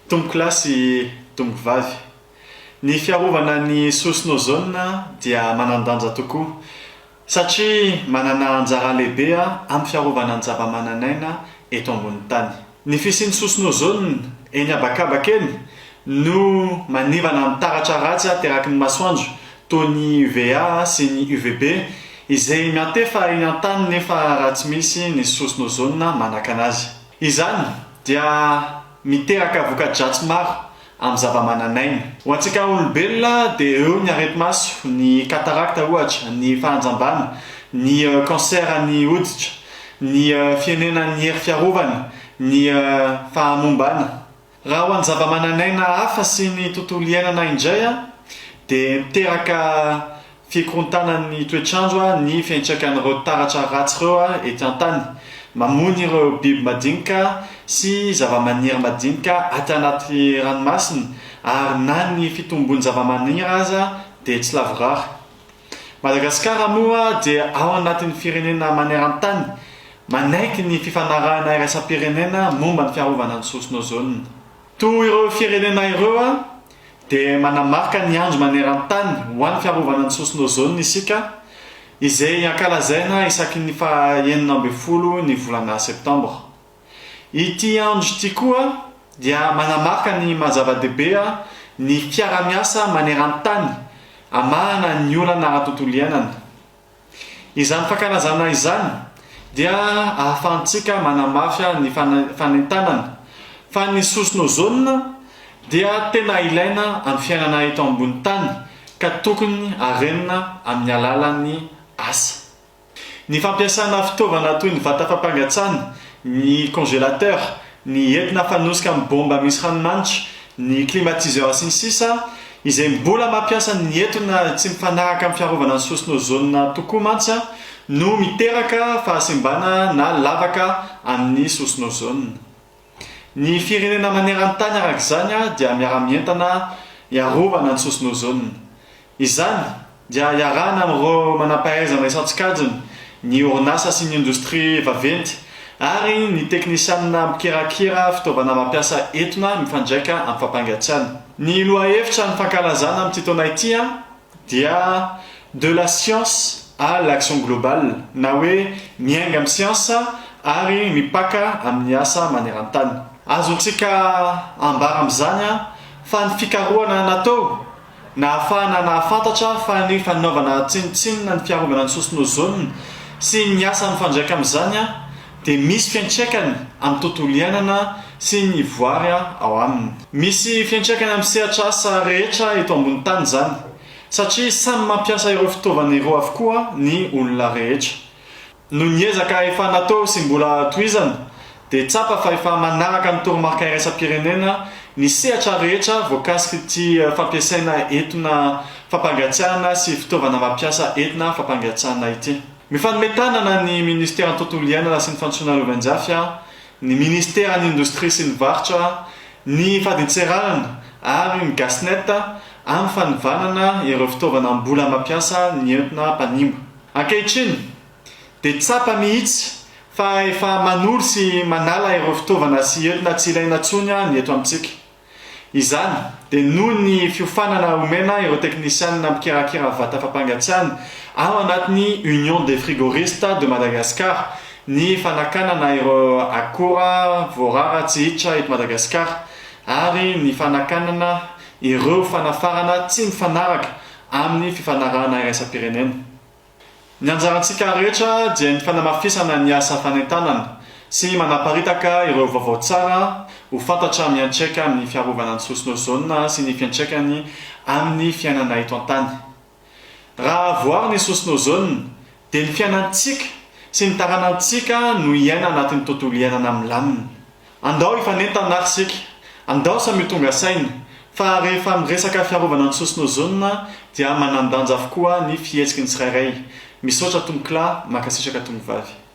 Tompokolahy sy tompokovavy, ny fiarovana ny sosona ozone dia manan-danja tokoa satria manana anjara lehibe amin'ny fiarovana ny zavamananaina eto ambonin'ny tany. Ny fisian'ny sosona ozone eny habakabaka eny no manivana ny taratra ratsy ateraky ny masoandro toy ny UVA sy ny UVB izay miantefa eny an-tany nefa raha tsy misy ny sosona ozone manakana azy. Izany dia miteraka voka-dratsy maro amin'ny zava-manan'aina. Ho antsika olombelona dia eo ny areti-maso, ny cataracte ohatra, ny fahanjambana, ny cancer ny hoditra, ny fihenenan'ny hery fiarovana, ny fahamombana. Raha ho an'ny zava-manan'aina hafa sy ny tontolo iainana indray dia miteraka Fikorontanan'ny toetr'andro ny fiantraikan'ireo taratra ratsy ireo ety an-tany. Mamono ireo biby madinika sy zavamaniry madinika aty anaty ranomasina ary na ny fitombon'ny zavamaniry aza dia tsy lavorary. Madagasikara moa dia ao anatin'ny firenena maneran-tany manaiky ny fifanarahana iraisam-pirenena momba ny fiarovana ny sosona ozone. Toy ireo firenena ireo dia manamarika ny andro maneran-tany ho an'ny fiarovana ny sosona ozone isika, izay ankalazaina isaky ny faha 16 ny volana septambra. Ity andro ity koa dia manamarika ny maha zava-dehibe ny fiara-miasa maneran-tany hamahana ny olana ara-tontolo iainana. Izany fankalazana izany dia ahafahantsika manamafy ny fanentanana fa ny sosona ozone dia tena ilaina amin'ny fiainana eto ambony tany ka tokony harenina amin'ny alalan'ny asa. Ny fampiasana fitaovana toy ny vata fampangatsiahana, ny congélateur, ny entona fanosika amin'ny bomba misy ranomanitra, ny climatiseur sy ny sisa Izay mbola mampiasa ny etona tsy mifanaraka amin'ny fiarovana ny sosona ozone tokoa mantsy no miteraka fahasimbana na lavaka amin'ny sosona ozone. Ny firenena maneran-tany araka izany dia miara-mientana hiarovana ny sosona ozone. Izany dia iarahana amin'ireo manampahaizana isan-tsokajiny, ny orinasa sy ny indostria vaventy ary ny teknisianina mpikirakira fitaovana mampiasa etona mifandraika amin'ny fampangatsiahana. Ny lohahevitra ny fankalazana amin'ity taona ity dia De la science à l'action globale na hoe miainga amin'ny siansa ary mipaka amin'ny asa maneran-tany. Azontsika ambara amin'izany fa ny fikarohana natao Nahafahana nahafantatra fa ny fanaovana tsinontsinona ny fiarovana ny sosona ozone sy ny asa mifandraika amin'izany dia misy fiantraikany amin'ny tontolo iainana sy ny voary ao aminy. Misy fiantraikany amin'ny sehatr'asa rehetra eto ambony tany izany, satria samy mampiasa ireo fitaovana ireo avokoa ny olona rehetra. Noho ny ezaka efa natao sy mbola tohizana dia tsapa fa efa manaraka ny toromarika iraisam-pirenena ny sehatra rehetra voakasik'ity fampiasaina etona fampangatsiahana sy fitaovana mampiasa etona fampangatsiahana ity. Mifanome tanana ny Ministeran'ny Tontolo iainana sy ny Fandrosoana Lovainjafy, ny Ministeran'ny Indostria sy ny Varotra, ny Fadintseranana ary ny Gasnet amin'ny fanivànana ireo fitaovana mbola mampiasa ny entona mpanimba. Ankehitriny dia tsapa mihitsy fa efa manolo sy manala ireo fitaovana sy entona tsy ilaina intsony ny eto amintsika. Izany dia noho ny fiofanana omena ireo teknisianina mpikirakira vata fampangatsiahana ao anatin'ny Union des Frigoristes de Madagascar ny fanakanana ireo akora voarara tsy hiditra eto Madagasikara ary ny fanakanana ireo fanafarana tsy mifanaraka amin'ny fifanarahana iraisam-pirenena. Ny anjarantsika rehetra dia ny fanamafisana ny asa fanentanana sy manaparitaka ireo vaovao tsara ho fantatra miantraika amin'ny fiarovana ny sosona ozone sy ny fiantraikany amin'ny fiainana eto an-tany. Raha voaro ny sosona ozone dia ny fiainantsika sy ny taranantsika no hiaina anatin'ny tontolo iainana milamina. Andao hifanentana ary isika, andao samy ho tonga saina, fa rehefa miresaka fiarovana ny sosona ozone dia manan-danja avokoa ny fihetsiky ny tsirairay. Misaotra tompokolahy, mankasitraka tompovavy.